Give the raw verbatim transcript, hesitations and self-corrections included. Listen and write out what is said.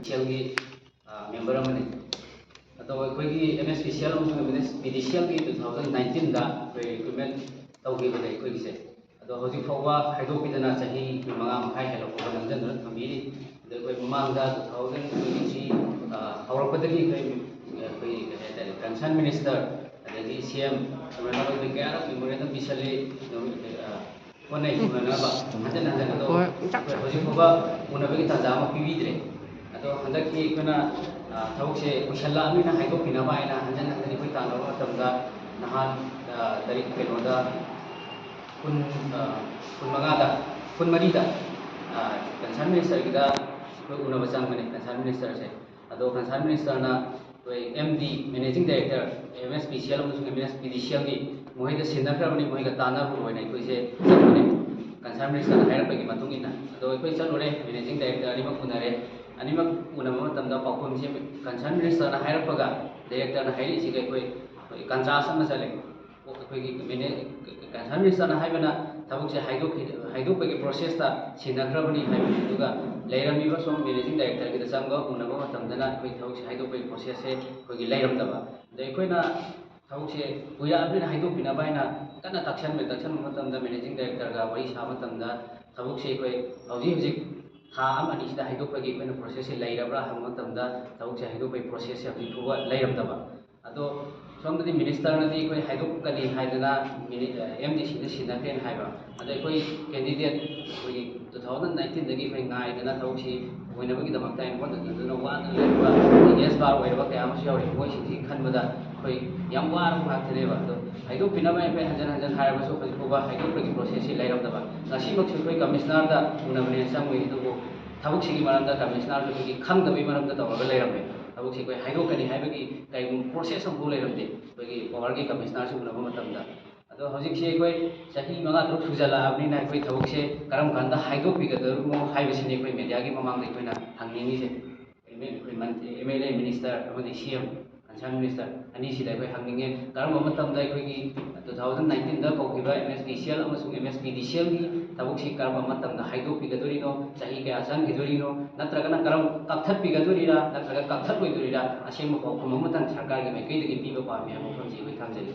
ꯁꯤ ꯑꯦꯜꯒꯤ ꯃꯦꯝꯕꯔ ꯑꯃꯅꯤ꯫ ꯑꯗꯣ ꯑꯩꯈꯣꯏꯒꯤ M S P C L ꯑꯃꯁꯨꯡ ꯑꯦꯝ ꯑꯦꯁ ꯄꯤ ꯗꯤ ꯁꯤ ꯑꯦꯜꯒꯤ ꯇꯨ ꯊꯥꯎꯖꯟ ꯅꯥꯏꯟꯇꯤꯟꯗ ꯑꯩꯈꯣꯏ ꯔꯤꯀ꯭ꯔꯨꯠꯃꯦꯟ ꯇꯧꯈꯤꯕꯅꯦ ꯑꯩꯈꯣꯏꯒꯤꯁꯦ꯫ ꯑꯗꯣ ꯍꯧꯖꯤꯛ ꯐꯥꯎꯕ ꯍꯥꯏꯗꯣꯛꯄꯤꯗꯅ ꯆꯍꯤ ꯑꯩꯈꯣꯏ ꯃꯉꯥ ꯃꯈꯥꯏ ꯍꯦꯜꯂꯛꯄꯒ ꯅꯝꯁꯤꯟꯗꯨꯅ ꯊꯝꯕꯤꯔꯤ꯫ ꯑꯗꯣ ꯑꯩꯈꯣꯏ ꯃꯃꯥꯡꯗ ꯇꯨ ꯊꯥꯎꯖꯟ ꯇ꯭ꯋꯦꯟꯇꯤ ꯊ꯭ꯔꯤ ꯍꯧꯔꯛꯄꯗꯒꯤ ꯑꯩꯈꯣꯏ ꯑꯩꯈꯣꯏ ꯀꯩ ꯍꯥꯏꯇꯥꯔꯦ, ꯀꯟꯁꯔꯟ ꯃꯤꯅꯤꯁꯇꯔ ꯑꯗꯒꯤ ꯁꯤ ꯑꯦꯝ ꯁꯨꯃꯥꯏꯅ ꯑꯩꯈꯣꯏ ꯀꯌꯥꯔꯛ ꯃꯦꯃꯣꯔꯦꯟꯗꯝ ꯄꯤꯁꯜꯂꯤ, ꯑꯗꯨꯝ, ꯑ, ꯍꯣꯠꯅꯩ ꯎꯅꯅꯕ꯫ ꯍꯟꯖꯟ ꯍꯟꯖꯟ ꯑꯗꯣ ꯍꯣꯏ, ꯆꯞ ꯑꯩꯈꯣꯏ ꯆꯞ꯫ ꯍꯧꯖꯤꯛ ꯐꯥꯎꯕ ꯎꯅꯕꯒꯤ ꯇꯥꯟꯖꯥ ꯑꯃ ꯄꯤꯕꯤꯗ꯭ꯔꯦ꯫ ꯑꯗꯣ ꯍꯟꯗꯛꯀꯤ ꯑꯩꯈꯣꯏꯅ, ꯑ, ꯊꯕꯛꯁꯦ ꯀꯨꯏꯁꯜꯂꯛꯑꯕꯅꯤꯅ ꯍꯥꯏꯗꯣꯛꯄꯤꯅꯕ ꯍꯥꯏꯅ ꯍꯟꯖꯟ ꯍꯟꯖꯟ ꯑꯩꯈꯣꯏ ꯇꯥꯟꯅꯕ ꯃꯇꯝꯗ ꯅꯍꯥꯟ, ꯑ, ꯇꯥꯔꯤꯛ ꯀꯩꯅꯣꯗ ꯀꯨꯟ, ꯑ, ꯀꯨꯟꯃꯉꯥꯗ, ꯀꯨꯟꯃꯔꯤꯗ, ꯑ, ꯀꯟꯁꯔꯟ ꯃꯤꯅꯤꯁꯇꯔꯒꯤꯗ ꯑꯩꯈꯣꯏ ꯎꯅꯕ ꯆꯪꯕꯅꯦ, ꯀꯟꯁꯔꯟ ꯃꯤꯅꯤꯁꯇꯔꯁꯦ꯫ ꯑꯗꯣ ꯀꯟꯁꯔꯟ ꯃꯤꯅꯤꯁꯇꯔꯅ ꯑꯩꯈꯣꯏ M D, managing director, M S P C L ꯑꯃꯁꯨꯡ ꯑꯦꯝ ꯑꯦꯁ ꯄꯤ ꯗꯤ ꯁꯤ ꯑꯦꯜꯒꯤ ꯃꯈꯣꯏꯗ ꯁꯤꯟꯅꯈ꯭ꯔꯕꯅꯤ, ꯃꯈꯣꯏꯒ ꯇꯥꯟꯅꯔꯨꯔꯣꯏꯅ ꯑꯩꯈꯣꯏꯁꯦ ꯆꯠꯄꯅꯦ꯫ ꯀꯟꯁꯔꯟ ꯃꯤꯅꯤꯁꯇꯔꯅ ꯍꯥꯏꯔꯛꯄꯒꯤ ꯃꯇꯨꯡ ꯏꯟꯅ꯫ ꯑꯗꯣ ꯑꯩꯈꯣꯏ ꯆꯠꯂꯨꯔꯦ, ꯃꯦꯅꯦꯖꯤꯡ ꯗꯥꯏꯔꯦꯛꯇꯔ ꯑꯅꯤꯃꯛ ꯎꯅꯔꯦ꯫ ꯑꯅꯤꯃꯛ ꯎꯅꯕ ꯃꯇꯝꯗ ꯄꯥꯎꯈꯨꯝꯁꯦ ꯀꯟꯁꯔꯟ ꯃꯤꯅꯤꯁꯇꯔꯅ ꯍꯥꯏꯔꯛꯄꯒ ꯗꯥꯏꯔꯦꯛꯇꯔꯅ ꯍꯥꯏꯔꯛꯏꯁꯤꯒ ꯑꯩꯈꯣꯏ, ꯑꯩꯈꯣꯏ ꯀꯟꯇ꯭ꯔꯥꯁ ꯑꯃ ꯆꯠꯂꯦ꯫ ꯑꯩꯈꯣꯏꯒꯤ ꯃꯦꯅꯦ-, ꯀꯟꯁꯔꯟ ꯃꯤꯅꯤꯁꯇꯔꯅ ꯍꯥꯏꯕꯅ ꯊꯕꯛꯁꯦ ꯍꯥꯏꯗꯣꯛꯈꯤ-, ꯍꯥꯏꯗꯣꯛꯄꯒꯤ ꯄ꯭ꯔꯣꯁꯦꯁꯇ ꯁꯤꯟꯅꯈ꯭ꯔꯕꯅꯤ ꯍꯥꯏꯕꯅꯤ꯫ ꯑꯗꯨꯒ ꯂꯩꯔꯝꯃꯤꯕ ꯁꯣꯝ ꯃꯦꯅꯦꯖꯤꯡ ꯗꯥꯏꯔꯦꯛꯇꯔꯒꯤꯗ ꯆꯪꯕ ꯎꯅꯕ ꯃꯇꯝꯗꯅ ꯑꯩꯈꯣꯏ ꯊꯕꯛꯁꯦ ꯍꯥꯏꯗꯣꯛꯄꯒꯤ ꯄ꯭ꯔꯣꯁꯦꯁꯁꯦ ꯑꯩꯈꯣꯏꯒꯤ ꯂꯩꯔꯝꯗꯕ꯫ ꯑꯗ ꯑꯩꯈꯣꯏꯅ ꯊꯕꯛꯁꯦ ꯀꯨꯏꯔꯛꯑꯕꯅꯤꯅ ꯍꯥꯏꯗꯣꯛꯄꯤꯅꯕ ꯍꯥꯏꯅ ꯀꯟꯅ ꯇꯥꯛꯁꯟꯕ, ꯇꯥꯛꯁꯟꯕ ꯃꯇꯝꯗ ꯃꯦꯅꯦꯖꯤꯡ ꯗꯥꯏꯔꯦꯛꯇꯔꯒ ꯋꯥꯔꯤ ꯁꯥꯕ ꯃꯇꯝꯗ ꯊꯕꯛꯁꯦ ꯑꯩꯈꯣꯏ ꯍꯧꯖꯤꯛ ꯍꯧꯖꯤꯛ ꯊꯥ ꯑꯃ ꯑꯅꯤꯁꯤꯗ ꯍꯥꯏꯗꯣꯛꯄꯒꯤ ꯑꯩꯈꯣꯏꯅ ꯄ꯭ꯔꯣꯁꯦꯁꯁꯦ ꯂꯩꯔꯕ꯭ꯔꯥ ꯍꯪꯕ ꯃꯇꯝꯗ ꯊꯕꯛꯁꯦ ꯍꯥꯏꯗꯣꯛꯄꯒꯤ ꯄ꯭ꯔꯣꯁꯦꯁꯁꯦ ꯍꯧꯖꯤꯛ ꯐꯥꯎꯕ ꯂꯩꯔꯝꯗꯕ꯫ ꯑꯗꯣ ꯁꯣꯝꯗꯗꯤ ꯃꯤꯅꯤꯁꯇꯔꯅꯗꯤ ꯑꯩꯈꯣꯏ ꯍꯥꯏꯗꯣꯛꯀꯅꯤ ꯍꯥꯏꯗꯅ ꯃꯤꯅꯤ-, ꯑꯦꯝ ꯗꯤ ꯁꯤꯗ ꯁꯤꯟꯅꯈ꯭ꯔꯦꯅ ꯍꯥꯏꯕ꯫ ꯑꯗꯣ ꯑꯩꯈꯣꯏ ꯀꯦꯟꯗꯤꯗꯦꯠ ꯑꯩꯈꯣꯏꯒꯤ ꯇꯨ ꯊꯥꯎꯖꯟ ꯅꯥꯏꯟꯇꯤꯟꯗꯒꯤ ꯑꯩꯈꯣꯏ ꯉꯥꯏꯗꯅ ꯊꯕꯛꯁꯤ ꯑꯣꯏꯅꯕꯒꯤꯗꯃꯛꯇ ꯑꯩꯉꯣꯟꯗ ꯅꯠꯇꯅ ꯋꯥꯗꯅ ꯂꯩꯔꯤꯕ ꯑꯦꯁ ꯕꯥꯔ ꯑꯣꯏꯔꯕ ꯀꯌꯥ ꯑꯃꯁꯨ ꯌꯥꯎꯔꯤ꯫ ꯃꯣꯏꯁꯤꯡꯁꯤ ꯈꯟꯕꯗ ꯑꯩꯈꯣꯏ ꯌꯥꯝ ꯋꯥꯔꯕ ꯉꯥꯛꯇꯅꯦꯕ꯫ ꯑꯗꯣ ꯍꯥꯏꯗꯣꯛꯄꯤꯅꯕ ꯑꯩꯈꯣꯏ ꯍꯟꯖꯟ ꯍꯟꯖꯟ ꯍꯥꯏꯔꯕꯁꯨ ꯍꯧꯖꯤꯛ ꯐꯥꯎꯕ ꯍꯥꯏꯗꯣꯛꯄꯒꯤ ꯄ꯭ꯔꯣꯁꯦꯁꯁꯤ ꯂꯩꯔꯝꯗꯕ꯫ ꯉꯁꯤꯃꯛꯁꯨ ꯑꯩꯈꯣꯏ ꯀꯃꯤꯁꯅꯔꯗ ꯎꯅꯕꯅꯦꯅ ꯆꯪꯉꯨꯏ, ꯑꯗꯨꯕꯨ ꯊꯕꯛꯁꯤꯒꯤ ꯃꯔꯝꯗ ꯀꯃꯤꯁꯅꯔꯁꯨ ꯑꯩꯈꯣꯏꯒꯤ ꯈꯪꯗꯕꯒꯤ ꯃꯔꯝꯗ ꯇꯧꯔꯒ ꯂꯩꯔꯝꯃꯦ꯫ ꯊꯕꯛꯁꯤ ꯑꯩꯈꯣꯏ ꯍꯥꯏꯗꯣꯛꯀꯅꯤ ꯍꯥꯏꯕꯒꯤ ꯀꯔꯤꯒꯨꯝꯕ ꯄ꯭ꯔꯣꯁꯦꯁ ꯑꯃꯐꯥꯎ ꯂꯩꯔꯝꯗꯦ ꯑꯩꯈꯣꯏꯒꯤ ꯄꯋꯥꯔꯒꯤ ꯀꯃꯤꯁꯅꯔꯁꯤ ꯎꯅꯕ ꯃꯇꯝꯗ꯫ ꯑꯗꯣ ꯍꯧꯖꯤꯛꯁꯤ ꯑꯩꯈꯣꯏ ꯆꯍꯤ ꯃꯉꯥ ꯇꯔꯨꯛ ꯁꯨꯖꯜꯂꯛꯑꯕꯅꯤꯅ ꯑꯩꯈꯣꯏ ꯊꯕꯛꯁꯦ ꯀꯔꯝ ꯀꯥꯟꯗ ꯍꯥꯏꯗꯣꯛꯄꯤꯒꯗꯧꯔꯤꯅꯣ ꯍꯥꯏꯕꯁꯤꯅꯤ ꯑꯩꯈꯣꯏ ꯃꯦꯗꯤꯌꯥꯒꯤ ꯃꯃꯥꯡꯗ ꯑꯩꯈꯣꯏꯅ ꯍꯪꯅꯤꯡꯉꯤꯁꯦ꯫ ꯑꯦꯝ ꯑꯦꯜ ꯑꯦ ꯃꯤꯅꯤꯁꯇꯔ ꯑꯃꯗꯤ ꯁꯤ ꯑꯦꯝ, ꯀꯟꯁꯔꯟ ꯃꯤꯅꯤꯁꯇꯔ ꯑꯅꯤꯁꯤꯗ ꯑꯩꯈꯣꯏ ꯍꯪꯅꯤꯡꯉꯦ, ꯀꯔꯝꯕ ꯃꯇꯝꯗ ꯑꯩꯈꯣꯏꯒꯤ ꯇꯨ ꯊꯥꯎꯖꯟ ꯅꯥꯏꯟꯇꯤꯟꯗ ꯀꯧꯈꯤꯕ M S P C L ꯑꯃꯁꯨꯡ ꯑꯦꯝ ꯑꯦꯁ ꯄꯤ ꯗꯤ ꯁꯤ ꯑꯦꯜꯒꯤ ꯊꯕꯛꯁꯤ ꯀꯔꯝꯕ ꯃꯇꯝꯗ ꯍꯥꯏꯗꯣꯛꯄꯤꯒꯗꯣꯔꯤꯅꯣ, ꯆꯍꯤ ꯀꯌꯥ ꯆꯪꯈꯤꯗꯣꯔꯤꯅꯣ, ꯅꯠꯇ꯭ꯔꯒꯅ ꯀꯔꯝ ꯀꯛꯊꯠꯄꯤꯒꯗꯣꯔꯤꯔꯥ, ꯅꯠꯇ꯭ꯔꯒ ꯀꯛꯊꯠꯂꯣꯏꯗꯣꯔꯤꯔꯥ, ꯑꯁꯦꯡꯕ ꯄꯥꯎꯈꯨꯝ ꯑꯃꯇꯪ ꯁꯔꯀꯥꯔꯒꯤ ꯃꯥꯏꯀꯩꯗꯒꯤ ꯄꯤꯕ ꯄꯥꯝꯃꯤ ꯍꯥꯏꯕ ꯋꯥꯐꯝꯁꯤ ꯑꯩꯈꯣꯏ ꯊꯝꯖꯔꯤ꯫